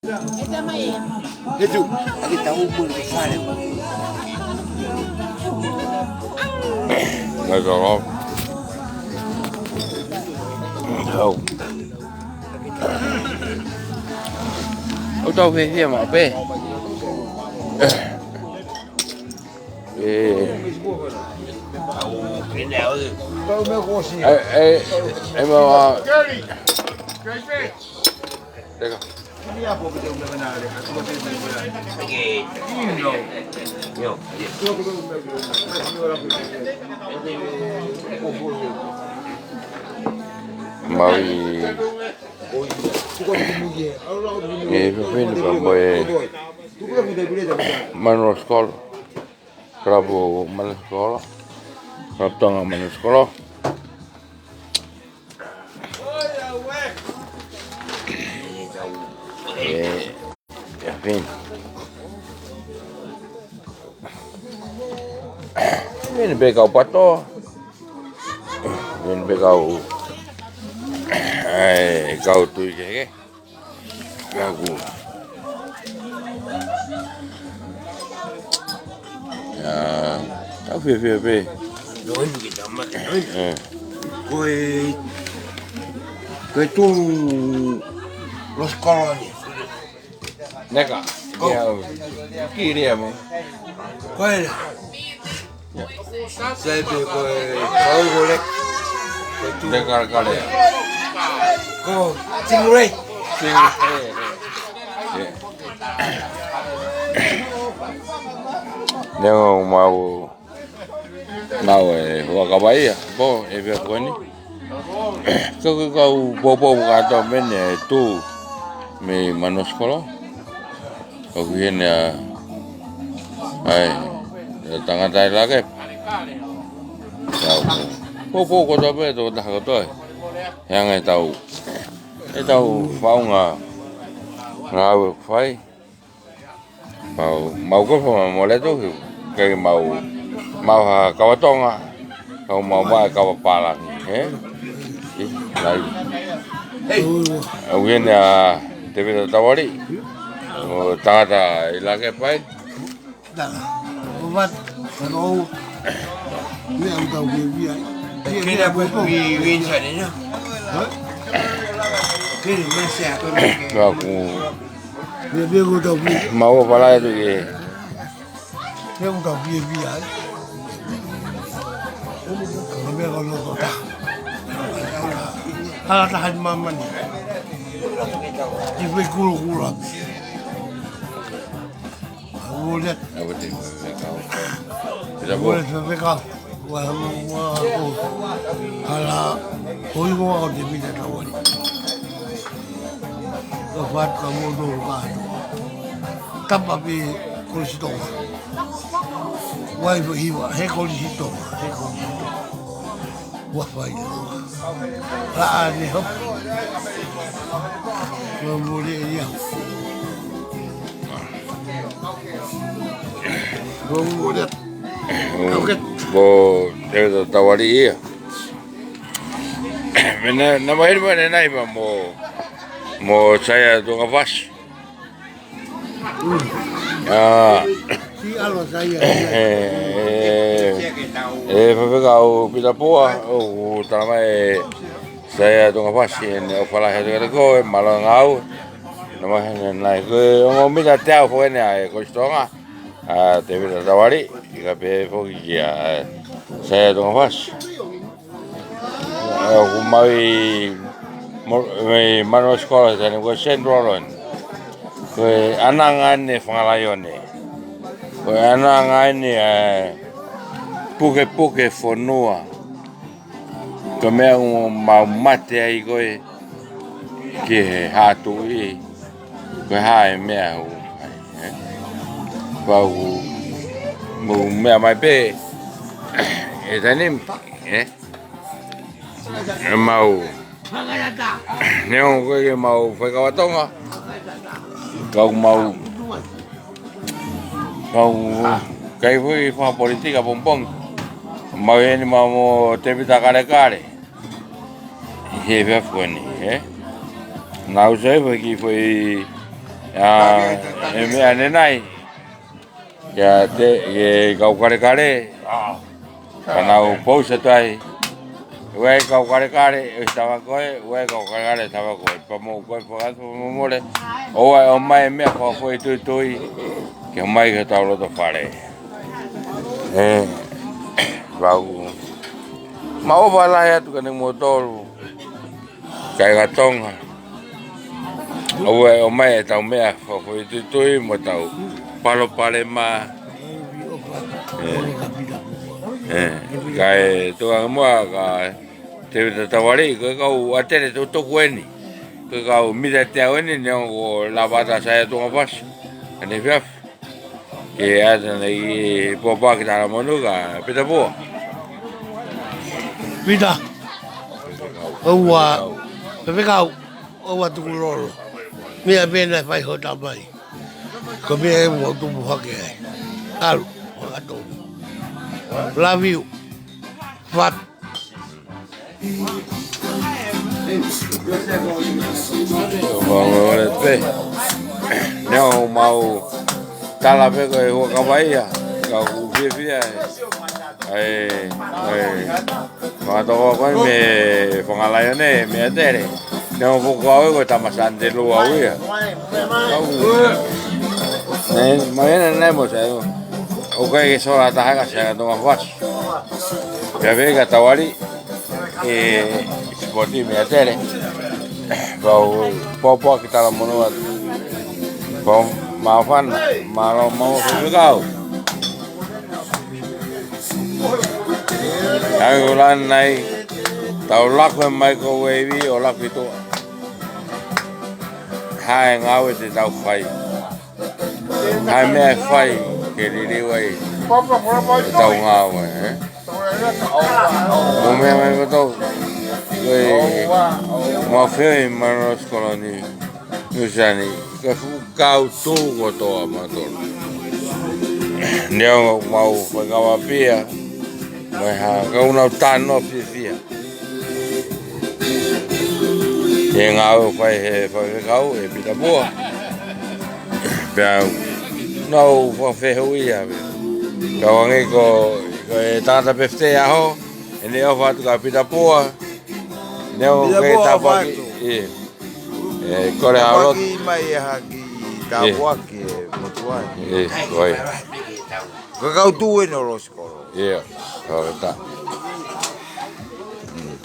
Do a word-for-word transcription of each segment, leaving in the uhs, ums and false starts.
Hetu, ake tau mo le fale. Mai tolo. Au. ʻOku tau fiefia maʻu pē. ʻE. ʻE, ʻe, ʻe, ma, ma. Teka. Maui. ʻE, fefine ka mo e Manu Sikolo. Kalapu Manu Sikolo. Kalapu Tonga Manu Sikolo. ʻE, ʻe, fefine. Fefine pē kau pato. Fefine pē kau, ʻe, kau tui kehekehe. Kaku. ʻIa, tau fiefia pē. Doin ki tama, doin. ʻE. Ko e, ko e tū Los Kolonia. Neka. Ko. ʻIa, ki ria mo. Ko e. Sai pē ko e, ko e, ko e, ko e tū. Neka kale. Ko Stingray. Stingray. ʻIa. Neongo ʻemau, ʻemau ʻe huaka vai ia, pō, ʻe pea kueni. Ka, ka, kau poupou kātoa mei he tū mei Manu Sikolo. ʻOku ʻi heni ʻa, ʻa e, ʻa e tangata ʻi Lakepa. Tau poupou kotoa pē, tokotaha kotoa. He anga ʻetau, ʻetau faʻunga ngāue ʻoku fai. Mau, mau ko fa mau mole tu, ke mau, mau ha kava Tonga, kau mau mai kava pālangi, ē? ʻI, lai. ʻOku ʻi heni ʻa Tēvita Tauali, ʻo tangata ʻi Lakepa. Tala, ʻo vat, tala ʻo, meʻa ʻoku tau fiefia ai. Kena ko e ui, ui sa ni na. Hā? Kena, meʻa sea, kena, kena. Ka ku Meʻa pē ʻoku tau fiefia. Mau ʻofa lahi atu ki he. Meʻa ʻoku tau fiefia ai. Ko e meʻa ko e loto taha. Hala taha ʻi māmani. Ki he kulokula. Uole. Uole fefeka. Ua, ua, ua, hala, ko e ʻuhinga ʻo Tēvita Tauali. Ko e fatu ka mo tō ka atu. Tapa pē Kolisi Tonga. Uaifi hiva, he Kolisi Tonga, he Kolisi Tonga. Ua fai. Laʻa ne hopo. Ua mole ia. Ua mole. Ko Tēvita Tauali ia. Mena, na mai, mena nai ma mo, mo Saia Tongafasi. ʻIa. Ki alo Saia. ʻE, ʻe, ʻe, fefeka ʻo Pita Pua, ʻoku tala mai ʻe Saia Tongafasi, ʻene ʻofa lahi atu kiate koe, mālō e ngāue. Na mai hene nai, ko e ongo mita teau foki eni ʻa e Kolisi Tonga, ʻa Tēvita Tauali, ʻi ka pē foki kia, ʻa Saia Tongafasi. ʻOku mau ʻi mo-, ʻi Manu Sikolo he taimi ko e Central Loan. Ko e ʻananga eni e fanga laione. Ko e ʻananga eni e pukepuke fonua. Ko e meʻa ʻoku mau mate ai ko e ki he Haʻa Tuʻi. Ko e hā e meʻa ʻoku, ē? Pau mo meʻa mai pē, ʻe taimi, ē? ʻE mau. Neongo ko e ke mau fai kava Tonga. Kau mau. Kau kai fai fakapolitika pongipongi. Mau eni mau mo Tēvita Kalekale. He fea fua ni, ē? Nau sai fai ki fai ʻA e meʻa ʻanenai, kiate, ki he kau kalekale, ka nau pousa tuai. Ua e kau kalekale ʻo e tava ko ē, ua e kau kalekale tava ko ē. Pea mou ko e fakatu mo mole. ʻOua ʻe ʻomai e meʻa fakafoʻituitui ke ʻomai ki hotau loto fale. ʻE, pau. Mau ʻofa lahi atu kiate kimoutolu kāinga Tonga. ʻOua ʻe ʻomai ʻetau meʻa fakafoʻituitui mo ʻetau palopalema. ʻE. ʻE, kae tuku ange muʻa kia Tēvita Tauali, ko e kau ʻatele tukutuku eni. Ko e kau mita teau eni, neongo ko Lavata Saia Tuʻungafasi. ʻAnefiafi. Ke ʻata naʻe pōpoaki talamonū kia Pita Pua. Pita. ʻOua, Faifekau, ʻoua tukulolo. Meʻa pē naʻe fai ho tamai. Ko e meʻa ē ʻoku mau tupu hake ai. ʻAlu, fakatonu. Love you. Fat. Mau ʻofa lahi pē. Neongo ʻemau tala pē ko e huakava ia, ka ʻoku fiefia ʻa e, ʻa e, ʻa e fakatoko ko ē mei Fanga Laione, mei ʻAtele. Neongo ʻoku ʻikai ko e tama Sante Lua au ia. Au. Nē, mai ena nai mo se. ʻOku ʻikai ke sola taha ka Saia Tuʻungafasi. Pea pehē kia Tauali, ʻe, sipoti mei ʻAtele. Kau pōpoaki talamonū atu. Kau māfana, mālō maua Faifekau. Hangē ko e lau ʻanenai, tau laku he microwave ʻo laku ʻi tuʻa. Hā e ngāue te tau fai. Hā e meʻa ʻe fai ke liliu ai ʻetau ngāue, ē? Mou meʻa mai kotoa, ko e mau feohi mei Losi Kolo ni, Nuʻu Sila ni, ka fuʻu kau tū kotoa mautolu. Neongo ʻemau faikava pia, mai ha kau nau tano fiefia. ʻI he ngāue ʻoku fai he Faifekau ʻe Pita Pua. Pea nau fakafehuʻia pē. Ka ʻoange ko, ko e tangata pefte ʻaho, ʻene ʻofa atu kia Pita Pua. Neongo Pita ke Pua tāpuaki ʻofa atu. ʻIo. ʻE, kole ha lotu. Tāpuaki mai e haki, ʻio, tāpuaki e motuʻa ni. ʻIo, ʻoi. Ko e kau tū eni ʻo Losi Kolo. ʻIo, ʻo tā. Mm.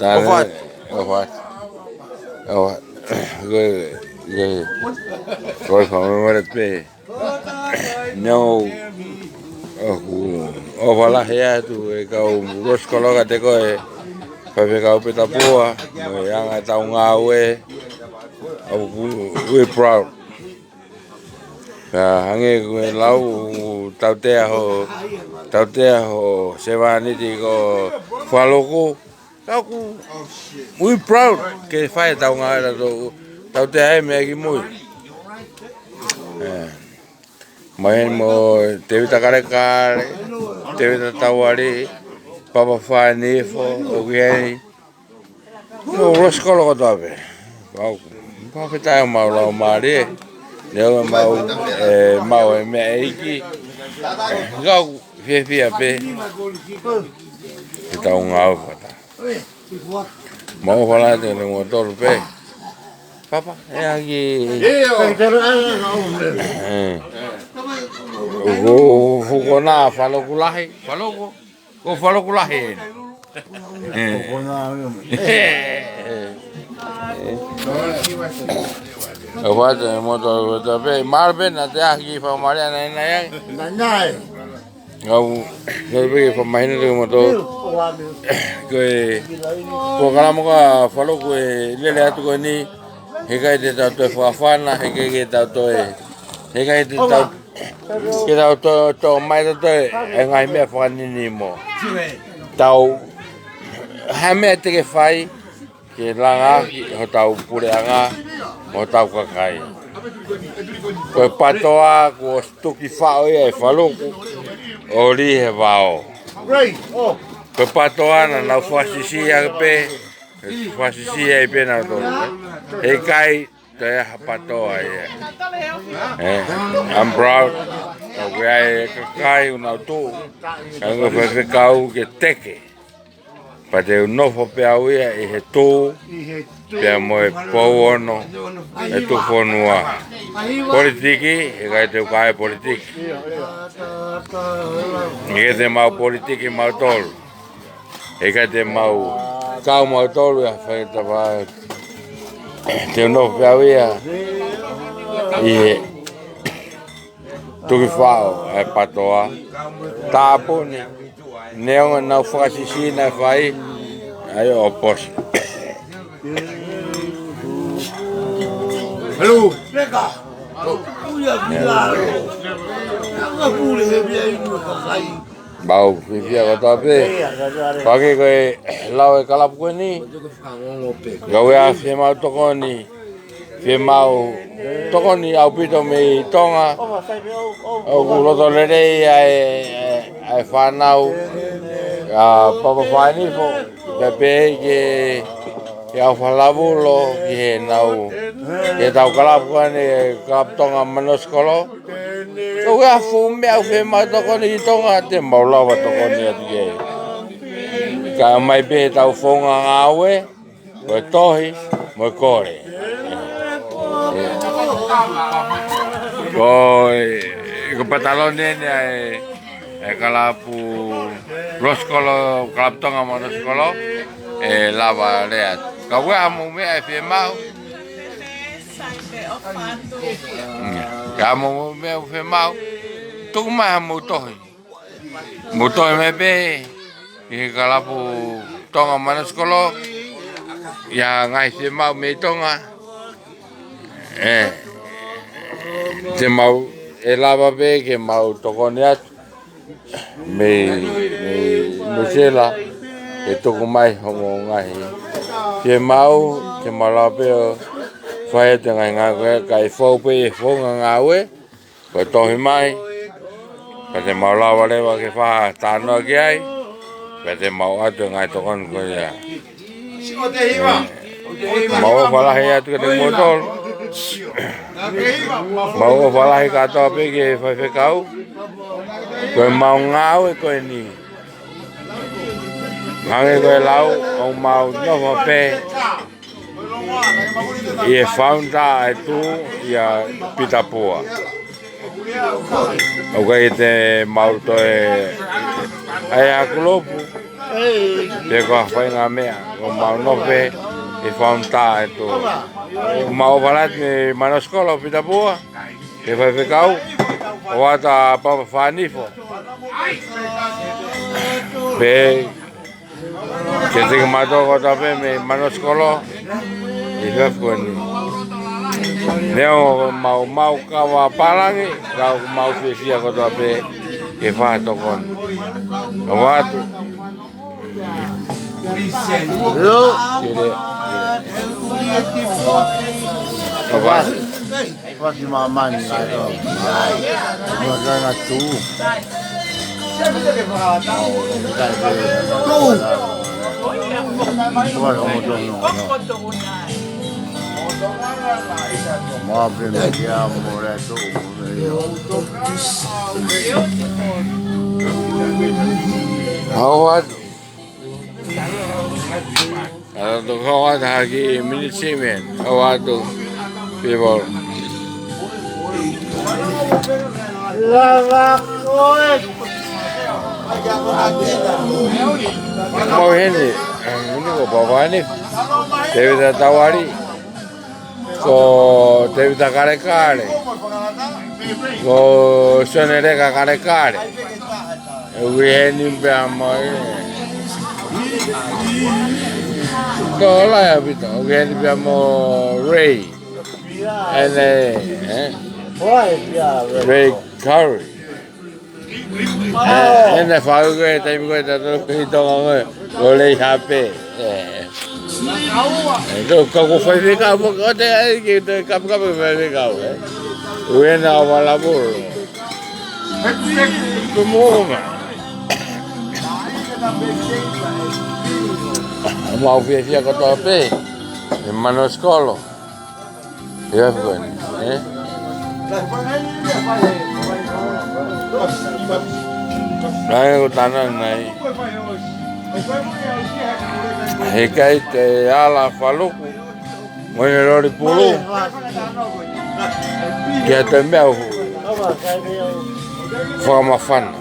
ʻOfa atu. ʻOfa atu. ʻOfa. Ko e, ko e, ko e fakamolemole pē. Neongo ʻoku ʻofa lahi atu e kau Losi Kolo kiate koe Faifekau Pita Pua, mo e anga ʻetau ngāue, ʻoku, we're proud. Ka hangē ko e lau, tautea ho, tautea ho sevāniti ko Faluku. Ka ʻoku, we proud ke fai ʻetau ngāue ʻatautolu, tautea e meʻa kimui. ʻE. Mai mo Tēvita Kalekale, Tēvita Tauali, Papa Fanifo, ʻoku ʻi heni. Mo Losi Kolo kotoa pē. Pau, pau ke tae mau lau mālie. Neongo ʻemau, ʻe, mau e meʻa ʻeiki. Kau fiefia pē. ʻEtau ngāue fata. Mau ʻofa lahi atu kiate kimoutolu pē. Papa, ʻe ʻaki. ʻE. Ko, ko, ko nā Faluku lahi, Faluku. Ko Faluku lahi eni. ʻE. Ko nā. ʻE. ʻOfa atu kiate kimoutolu kotoa pē. Mālō pē naʻa te ʻaʻahi ki he fakamālō ʻanenai ange. Naʻe. Kau, kau pē ke fakamahino atu kiate kimoutolu. Ko e, ko e polokalama ko ē ʻa Faluku ʻe lele atu ko eni, heʻikai te tau toe fakafana, heʻikai ke tau toe, heʻikai te tau, ke tau toe, toe ʻomai ʻe tautolu e ngaahi meʻa fakaninimo. Tau, ha meʻa te ke fai, ke langa ʻaki hotau puleʻanga mo hotau kakai. Ko e PTOA kuo tuki faʻo ia ʻe Faluku ʻo lī he vao. Ko e PTOA naʻa nau fakasiʻisiʻi pē, fakasiʻisiʻi pē nautolu. Heʻikai Te ha PATOA ia. Eh, I'm proud. ʻOku ʻi ai e kakai ʻoku nau tuʻu. Ka ko e faifekau ke teke. Pea te u nofo pē au ia ʻi he tuʻu. Pea mo e pou ono. E tuʻu fonua. Politiki, he ʻikai te u kau he politiki. ʻIkai te mau politiki mautolu. He ʻikai te mau kau mautolu ia fai tapa. Te u nofo pē au ia ʻi he tukifao e PATOA. Tāpuni. Neongo ʻenau fakasisina e fai. ʻAi ʻo posi. Hello. Leka. Uia vilalo. Anga pule he via inu e kakai. Mau fiefia kotoa pē. Pea ko e lau e kalapu ko eni. Ka ʻoku ʻi ai fiemaʻu tokoni. Fiemaʻu tokoni ʻaupito mei Tonga. ʻOku loto lelei ʻa e, ʻa e fānau ʻa Papa Fainifo. Pea pehē ki he ʻAufalavulo ki heʻenau, ki heʻetau kalapu ko eni, kalapu Tonga Manasikolo. Ko e ʻuhinga fuʻu meʻa ʻoku fiemaʻu tokoni ʻi Tonga, te mau lava tokoni atu ki ai. Kae ʻomai pē ʻetau founga ngāue, ko e tohi, mo e kole. Ko e, ko e pataloni eni ʻa e, e kalapu Losikolo, kalapu Tonga Manasikolo, ʻe lava lea. Ka ʻoku ʻi ai haʻamou meʻa ʻe fiemaʻu. Ka haʻamou meʻa ʻoku fiemaʻu. Tuku mai haʻamou tohi. Mou tohi mai pē ʻi he kalapu Tonga Manasikolo. ʻI ai ha ngaahi fiemaʻu mei Tonga. ʻE, te mau, ʻe lava pē ke mau tokoni atu. Mei, mei Nuʻusila, ʻe tuku mai hoʻomou ngaahi fiemaʻu, te mau lava pē ʻo fai atu e ngaahi ngāue, kae fou pē ʻi he founga ngāue, ko e tohi mai, pea te mau lava leva ke fai ha talanoa ki ai, pea te mau ʻoatu e ngaahi tokoni ko ia. Mau ʻofa lahi atu kiate kimoutolu. Mau ʻofa lahi kātoa pē ki he faifekau. Ko ʻemau ngāue ko eni. Hangē ko e lau, ʻoku mau nofo pē ʻi he founder ʻa e tuʻu ʻia Pita Pua. ʻOku ʻikai te mau toe ʻai ha kulupu pe ko ha faʻahinga meʻa, ʻoku mau nofo pē ʻi he founder ʻa e tuʻu. ʻOku mau ʻofa lahi atu mei Manasikolo Pita Pua, ki he faifekau, ʻoatu ʻa Papa Fainifo. Pea kiate kimautolu kotoa pē mei Manasikolo, ʻi he efiafi ko eni. Neongo ʻemau maʻu kava pālangi, ka ʻoku mau fiefia kotoa pē ke fai ha tokoni. ʻOatu. Hello. Kile. ʻOatu. Fasi māmani ngā tō. Ngā tō ngā tū. Tū. Tua homo tō no. Mā pē me kia mo rea tō. Hau atu. Atu kau atu haki miniti simen. Kau atu people. Lava koe. Mau heni, eh, ini ko Papa ni. Tēvita Tauari. Ko Tēvita Kalekale. Ko Sione Leka Kalekale. ʻOku ʻi heni pea mo e. Tō lahi ʻaupito. ʻOku ʻi heni pea mo Ray. ʻEne, eh? Ray Curry. ʻE, ʻene fau ko e taimi ko e tato ki Tonga ko e, ko Lei Hape. ʻE. ʻE, ko, ko, ko faifekau, ko, ko te ai ki te kapikapi faifekau, ē. Uena o Valapolo. Ko mōma. Mau fiefia kotoa pē. ʻE Manasikolo. Ia, ko eni, ē? Naʻe ko tana nai. He ʻikai te ala Faluku mo ʻene loli pulu ki ha toe meʻa ʻoku fakamafana.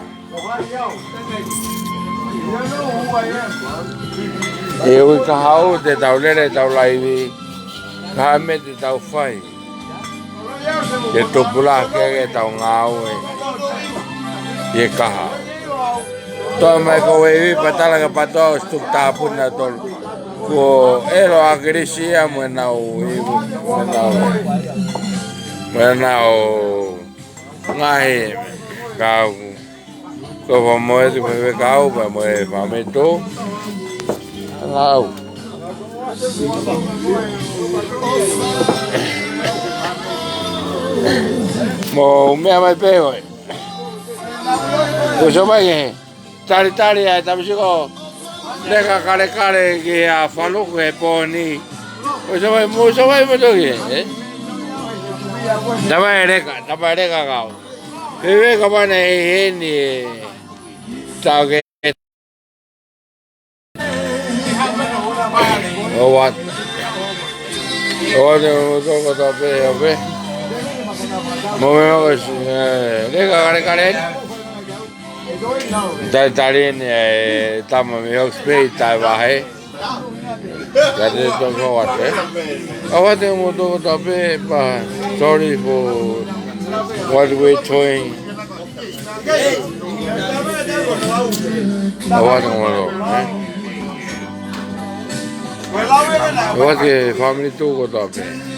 ʻE ui ka haʻu te tau lele, tau laivi, ka ha meʻa te tau fai ke tupulaki ʻetau ngāue ʻi he kahaʻu. Toʻo mai ko e ivi patala ka patoa ʻo tuku tāpuni ʻa tolu. Ko ʻElo ʻAkilisi ia mo ʻenau ivi, mo ʻenau, mo ʻenau ngaahi kau. Ko e fakamoʻoni atu pē kau pē mo e fāmili tō. Ngāue. Mou meʻa mai pē ʻoe. Ko so mai e talitali ai tamasiʻi ko Leka Kalekale ki he Faluku he pō ni. Ko so mai, mou so mai mo toki, ē? Tama e Leka, tama e Leka kau. He ue ka mana he heni e tau ke. ʻOua. ʻOua te mo toko tau pē, ʻo pē. Mo me o si, ē, Leka Kalekale. Talitali ni e tama mei Hawke's Bay, Taivahe. Ka te toko ʻoua te. ʻOua te mo toko tau pē, pa, sorry for what we're doing. ʻOua te mo toko, ē? ʻOua te fāmili toko tau pē.